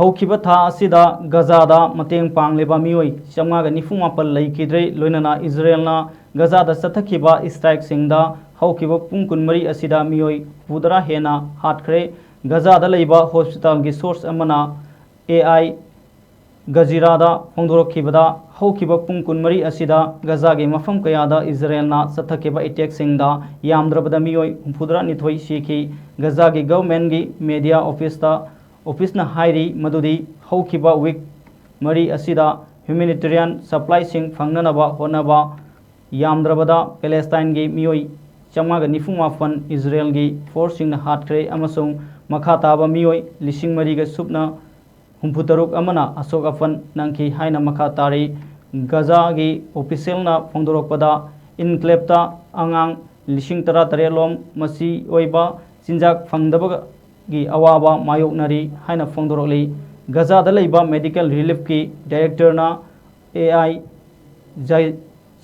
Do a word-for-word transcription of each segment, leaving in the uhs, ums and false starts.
ꯍꯧꯈꯤꯕ ꯊꯥ ꯑꯁꯤꯗ ꯒꯖꯥꯗ ꯃꯇꯦꯡ ꯄꯥꯡꯂꯤꯕ ꯃꯤꯑꯣꯏ ꯆꯥꯝꯃꯉꯥꯒ ꯅꯤꯐꯨ ꯃꯥꯄꯟ ꯂꯩꯈꯤꯗ꯭ꯔꯦ꯫ ꯂꯣꯏꯅꯅ ꯏꯖꯔꯦꯜꯅ ꯒꯖꯥꯗ ꯆꯠꯊꯈꯤꯕ strikeꯁꯤꯡꯗ ꯍꯧꯈꯤꯕ ꯄꯨꯡ ꯀꯨꯟꯃꯔꯤ ꯑꯁꯤꯗ ꯃꯤꯑꯣꯏ ꯍꯨꯝꯐꯨꯇꯔꯥ ꯍꯦꯟꯅ ꯍꯥꯠꯈ꯭ꯔꯦ꯫ ꯒꯖꯥꯗ ꯂꯩꯕ hospitalꯒꯤ source ꯑꯃꯅ AI Jazeeraꯗ ꯐꯣꯡꯗꯣꯔꯛꯈꯤꯕꯗ, ꯍꯧꯈꯤꯕ ꯄꯨꯡ ꯀꯨꯟꯃꯔꯤ ꯑꯁꯤꯗ ꯒꯖꯥꯒꯤ ꯃꯐꯝ ꯀꯌꯥꯗ ꯏꯖꯔꯦꯜꯅ ꯆꯠꯊꯈꯤꯕ attackꯁꯤꯡꯗ ꯌꯥꯝꯗ꯭ꯔꯕꯗ ꯃꯤꯑꯣꯏ ꯍꯨꯝꯐꯨꯇꯔꯥꯅꯤꯊꯣꯏ ꯁꯤꯈꯤ꯫ ꯒꯖꯥꯒꯤ governmentꯀꯤ media officeꯇ, officeꯅ ꯍꯥꯏꯔꯤ ꯃꯗꯨꯗꯤ ꯍꯧꯈꯤꯕ week ꯃꯔꯤ ꯑꯁꯤꯗ humanitarian supplyꯁꯤꯡ ꯐꯪꯅꯅꯕ ꯍꯣꯠꯅꯕ ꯌꯥꯝꯗ꯭ꯔꯕꯗ Palestineꯒꯤ ꯃꯤꯑꯣꯏ ꯆꯥꯝꯃꯉꯥꯒ ꯅꯤꯐꯨ ꯃꯥꯄꯟ ꯏꯖꯔꯦꯜꯒꯤ forceꯁꯤꯡꯅ ꯍꯥꯠꯈ꯭ꯔꯦ ꯑꯃꯁꯨꯡ ꯃꯈꯥ ꯇꯥꯕ ꯃꯤꯑꯣꯏ ꯂꯤꯁꯤꯡ ꯃꯔꯤꯒ ꯁꯨꯞꯅ ꯍꯨꯝꯐꯨꯇꯔꯨꯛ ꯑꯃꯅ ꯑꯁꯣꯛ ꯑꯄꯟ ꯅꯪꯈꯤ ꯍꯥꯏꯅ ꯃꯈꯥ ꯇꯥꯔꯤ꯫ ꯒꯖꯥꯒꯤ officialꯅ ꯐꯣꯡꯗꯣꯔꯛꯄꯗ, enclaveꯇ ꯑꯉꯥꯡ ꯂꯤꯁꯤꯡ ꯇꯔꯥꯇꯔꯦꯠ ꯂꯣꯝ ꯃꯆꯤ ꯑꯣꯏꯕ ꯆꯤꯟꯖꯥꯛ ꯐꯪꯗꯕꯒꯤ ꯑꯋꯥꯕ ꯃꯥꯌꯣꯛꯅꯔꯤ ꯍꯥꯏꯅ ꯐꯣꯡꯗꯣꯔꯛꯂꯤ꯫ ꯒꯖꯥꯗ ꯂꯩꯕ medical reliefꯀꯤ directorꯅ AI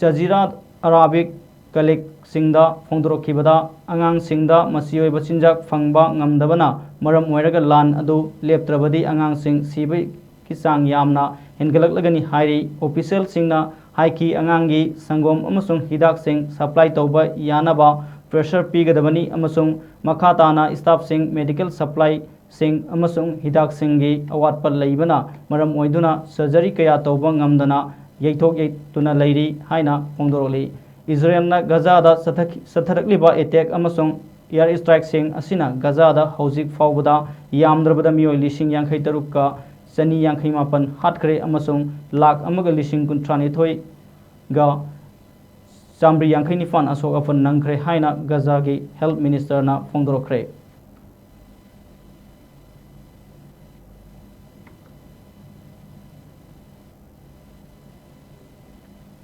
Jazeera Arabic colleagueꯁꯤꯡꯗ ꯐꯣꯡꯗꯣꯔꯛꯈꯤꯕꯗ, ꯑꯉꯥꯡꯁꯤꯡꯗ ꯃꯆꯤ ꯑꯣꯏꯕ ꯆꯤꯟꯖꯥꯛ ꯐꯪꯕ ꯉꯝꯗꯕꯅ ꯃꯔꯝ ꯑꯣꯏꯔꯒ ꯂꯥꯟ ꯑꯗꯨ ꯂꯦꯞꯇ꯭ꯔꯕꯗꯤ ꯑꯉꯥꯡꯁꯤꯡ ꯁꯤꯕꯒꯤ ꯆꯥꯡ ꯌꯥꯝꯅ ꯍꯦꯟꯒꯠꯂꯛꯂꯒꯅꯤ ꯍꯥꯏꯔꯤ꯫ Officialꯁꯤꯡꯅ ꯍꯥꯏꯈꯤ, ꯑꯉꯥꯡꯒꯤ ꯁꯪꯒꯣꯝ ꯑꯃꯁꯨꯡ ꯍꯤꯗꯥꯛꯁꯤꯡ supply ꯇꯧꯕ ꯌꯥꯅꯕ pressure ꯄꯤꯒꯗꯕꯅꯤ ꯑꯃꯁꯨꯡ ꯃꯈꯥ ꯇꯥꯅ staffꯁꯤꯡ, medical supplyꯁꯤꯡ ꯑꯃꯁꯨꯡ ꯍꯤꯗꯥꯛꯁꯤꯡꯒꯤ ꯑꯋꯥꯠꯄ ꯂꯩꯕꯅ ꯃꯔꯝ ꯑꯣꯏꯗꯨꯅ surgery ꯀꯌꯥ ꯇꯧꯕ ꯉꯝꯗꯅ ꯌꯩꯊꯣꯛ ꯌꯩꯇꯨꯅ ꯂꯩꯔꯤ ꯍꯥꯏꯅ ꯐꯣꯡꯗꯣꯔꯛꯂꯤ꯫ ꯏꯖꯔꯦꯜꯅ ꯒꯖꯥꯗ ꯆꯠꯊꯈꯤ-, ꯆꯠꯊꯔꯛꯂꯤꯕ attack ꯑꯃꯁꯨꯡ air strikeꯁꯤꯡ ꯑꯁꯤꯅ ꯒꯖꯥꯗ ꯍꯧꯖꯤꯛ ꯐꯥꯎꯕꯗ ꯌꯥꯝꯗ꯭ꯔꯕꯗ ꯃꯤꯑꯣꯏ ꯂꯤꯁꯤꯡ ꯌꯥꯡꯈꯩ ꯇꯔꯨꯛꯀ ꯆꯅꯤ ꯌꯥꯡꯈꯩ ꯃꯥꯄꯟ ꯍꯥꯠꯈ꯭ꯔꯦ ꯑꯃꯁꯨꯡ ꯂꯥꯈ ꯑꯃꯒ ꯂꯤꯁꯤꯡ ꯀꯨꯟꯊ꯭ꯔꯥꯅꯤꯊꯣꯏꯒ ꯆꯥꯃ꯭ꯔꯤ ꯌꯥꯡꯈꯩ ꯅꯤꯄꯥꯟ ꯑꯁꯣꯛ ꯑꯄꯟ ꯅꯪꯈ꯭ꯔꯦ ꯍꯥꯏꯅ ꯒꯖꯥꯒꯤ health ministerꯅ ꯐꯣꯡꯗꯣꯔꯛꯈ꯭ꯔꯦ꯫